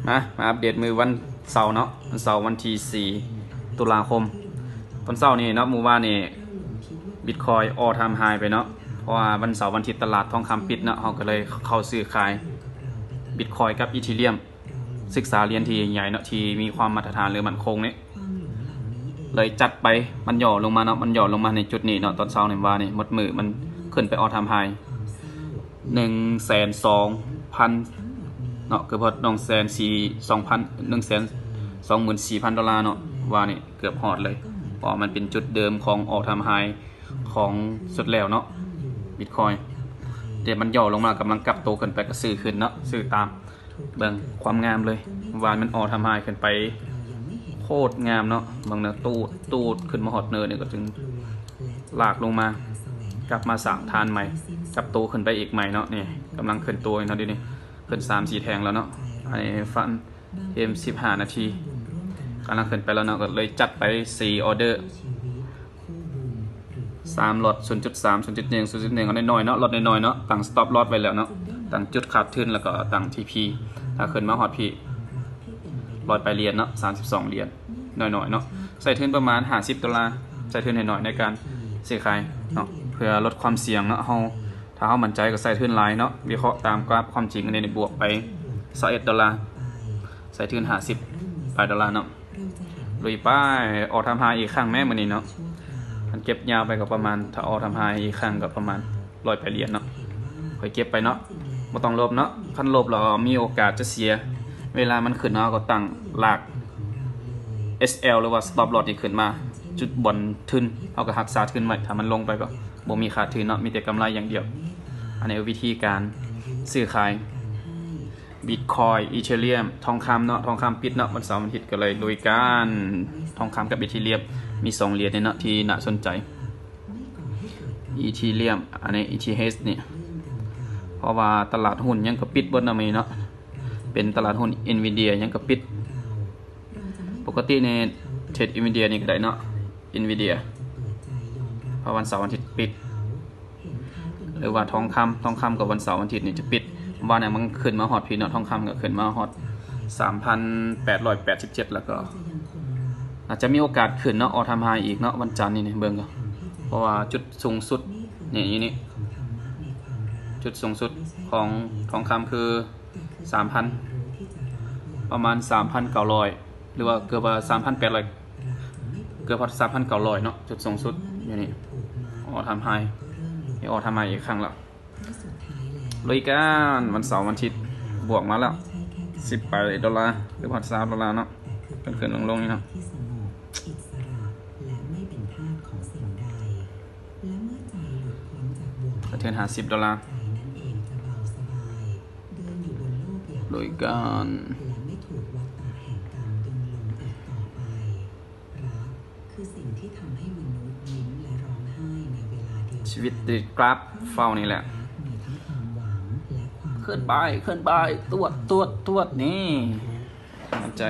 ມາ ມາອັບເດດມື້ວັນເສົາເນາະ, ວັນເສົາວັນທີສີ່ຕຸລາຄົມ. ຕອນເຊົ້ານີ້ເນາະ, ມື້ວານນີ້ Bitcoin all time high ໄປເນາະ, ເພາະວ່າວັນເສົາວັນທິດຕະຫຼາດທອງຄຳປິດເນາະ, ເຮົາກໍເລີຍເຂົ້າຊື້ຂາຍ Bitcoin ກັບ Ethereum. ສຶກສາຫຼຽນທີ່ໃຫຍ່ເນາະ, ທີ່ມີຄວາມມາດຕະຖານ ຫຼື ໝັ້ນຄົງນີ້ ເລີຍຈັດໄປ. ມັນຫຍໍ້ລົງມາເນາະ, ມັນຫຍໍ້ລົງມາໃນຈຸດນີ້ເນາະ. ຕອນເຊົ້ານີ້ວານີ້ ໝົດມື້ມັນຂຶ້ນໄປ all time high ໜຶ່ງແສນສອງພັນເນາະ, ເກືອບຮອດໜຶ່ງແສນສອງພັນ ໜຶ່ງແສນສອງໝື່ນສີ່ພັນໂດລາເນາະ, ວານີ້ເກືອບຮອດເລີຍ, ເພາະວ່າມັນເປັນຈຸດເດີມຂອງ all time high ຂອງສຸດແລ້ວເນາະ Bitcoin. ແຕ່ມັນຫຍໍ້ລົງມາ, ກຳລັງກັບໂຕຂຶ້ນໄປ, ກໍຊື້ຂຶ້ນເນາະ, ຊື້ຕາມ. ເບິ່ງຄວາມງາມເລີຍ, ວານມັນ all time high ຂຶ້ນໄປ ໂຄດງາມເນາະ. ເບິ່ງເນາະ, ຕູດ ຕູດຂຶ້ນມາຮອດເນີນນີ້ ກໍຈຶ່ງລາກລົງມາ, ກັບມາສ້າງຖານໃໝ່, ກັບໂຕຂຶ້ນໄປອີກໃໝ່ເນາະ. ນີ້ກຳລັງຂຶ້ນໂຕຢູ່ເນາະ, ດຽວນີ້ຂຶ້ນສາມສີ່ແທ່ງແລ້ວເນາະ. ອັນນີ້ຟັນເທມສິບຫ້ານາທີ ກຳລັງຂຶ້ນໄປແລ້ວເນາະ, ກໍເລີຍຈັດໄປສີ່ອອເດີ. ສາມລັອດ ສູນຈຸດສາມ ສູນຈຸດໜຶ່ງ ສູນຈຸດໜຶ່ງ ເອົານ້ອຍໆເນາະ, ລັອດນ້ອຍໆເນາະ, ຕັ້ງ stop loss ໄວ້ແລ້ວເນາະ, ຕັ້ງຈຸດຂາດທຶນ ແລ້ວກໍຕັ້ງ TP. ຖ້າຂຶ້ນມາຮອດພີ້ ຮ້ອຍປາຍຫຼຽນເນາະ, ສາມສິບສອງຫຼຽນ ນ້ອຍໆເນາະ. ໃຊ້ທຶນປະມານຫ້າສິບໂດລາ, ໃຊ້ທຶນໜ້ອຍໆໃນການຊື້ຂາຍເນາະ, ເພື່ອລົດຄວາມສ່ຽງເນາະ. ເຮົາ ຖ້າເຮົາໝັ້ນໃຈກໍໃຊ້ທຶນຫຼາຍເນາະ, ວິເຄາະຕາມກຣາຟຄວາມຈິງ. ອັນນີ້ບວກໄປຊາວເອັດໂດລາ, ໃຊ້ທຶນຫ້າສິບປາຍໂດລາເນາະ. ລຸຍໄປ, all time high ອີກຄັ້ງແມ້ມື້ນີ້ເນາະ. ຄັນເກັບຍາວໄປກໍປະມານ, ຖ້າ all time high ອີກຄັ້ງກໍປະມານຮ້ອຍປາຍຫຼຽນເນາະ. ຄ່ອຍເກັບໄປເນາະ, ບໍ່ຕ້ອງໂລບເນາະ. ຄັນໂລບແລ້ວມີໂອກາດຈະເສຍ. ເວລາມັນຂຶ້ນເນາະ, ເຮົາກໍຕັ້ງລາກ SL ຫຼືວ່າ stop loss ນີ້ຂຶ້ນມາ, ຈຸດບ່ອນທຶນ, ເຮົາກໍຮັກສາທຶນໄວ້. ຖ້າມັນລົງໄປກໍບໍ່ມີຂາດທຶນເນາະ, ມີແຕ່ກຳໄລຢ່າງດຽວ. ອັນນີ້ວິທີການຊື້ຂາຍ Bitcoin, Ethereum, ທອງຄຳເນາະ, ທອງຄຳປິດເນາະ, ວັນເສົາວັນອາທິດກໍເລີຍລຸຍກັນ. ທອງຄຳກັບ Ethereum ມີສອງຫຼຽນນີ້ເນາະທີ່ໜ້າສົນໃຈ. Ethereum ອັນນີ້ ETH ນີ້ ເພາະວ່າຕະຫຼາດຫຸ້ນຫຍັງກໍປິດເບິດເນາະມື້ນີ້ເນາະ, ເປັນຕະຫຼາດຫຸ້ນ Nvidia ຫຍັງກໍປິດ. ປົກກະຕິນີ້ເທຣດ Nvidia ນີ້ກໍໄດ້ເນາະ, Nvidia ເພາະວັນເສົາວັນອາທິດປິດ. ຫຼືວ່າທອງຄຳ, ທອງຄຳກໍວັນເສົາວັນອາທິດນີ້ຈະປິດ. ວານນີ້ມັນຂຶ້ນມາຮອດພີ້ເນາະ, ທອງຄຳກໍຂຶ້ນມາຮອດສາມພັນແປດຮ້ອຍແປດສິບເຈັດ ແລ້ວກໍອາດຈະມີໂອກາດຂຶ້ນເນາະ, all time high ອີກເນາະ ວັນຈັນນີ້. ເບິ່ງກໍ ເພາະວ່າຈຸດສູງສຸດນີ້ ຢູ່ນີ້ ຈຸດສູງສຸດຂອງທອງຄຳຄື ສາມພັນ ປະມານສາມພັນເກົ້າຮ້ອຍ ຫຼືວ່າເກືອບວ່າສາມພັນແປດຮ້ອຍ ເກືອບຮອດສາມພັນເກົ້າຮ້ອຍເນາະ, ຈຸດສູງສຸດຢູ່ນີ້ all time high ນີ້ all time high ອີກຄັ້ງແລ້ວ. ລຸຍກັນ, ວັນເສົາວັນອາທິດບວກມາແລ້ວ ສິບປາຍໂດລາ ເກືອບຮອດຊາວໂດລາເນາະ, ຂຶ້ນໆລົງໆນີ້ເນາະ. ສະເທືອນຫ້າສິບໂດລາ. ລຸຍກັນ. ຊີວິດຕິດກຣາຟເຝົ້ານີ້ແຫຼະ. ຂຶ້ນໄປ, ຂຶ້ນໄປ, ຕວດ, ຕວດ, ຕວດ, ນີ້. ໝັ້ນໃຈ,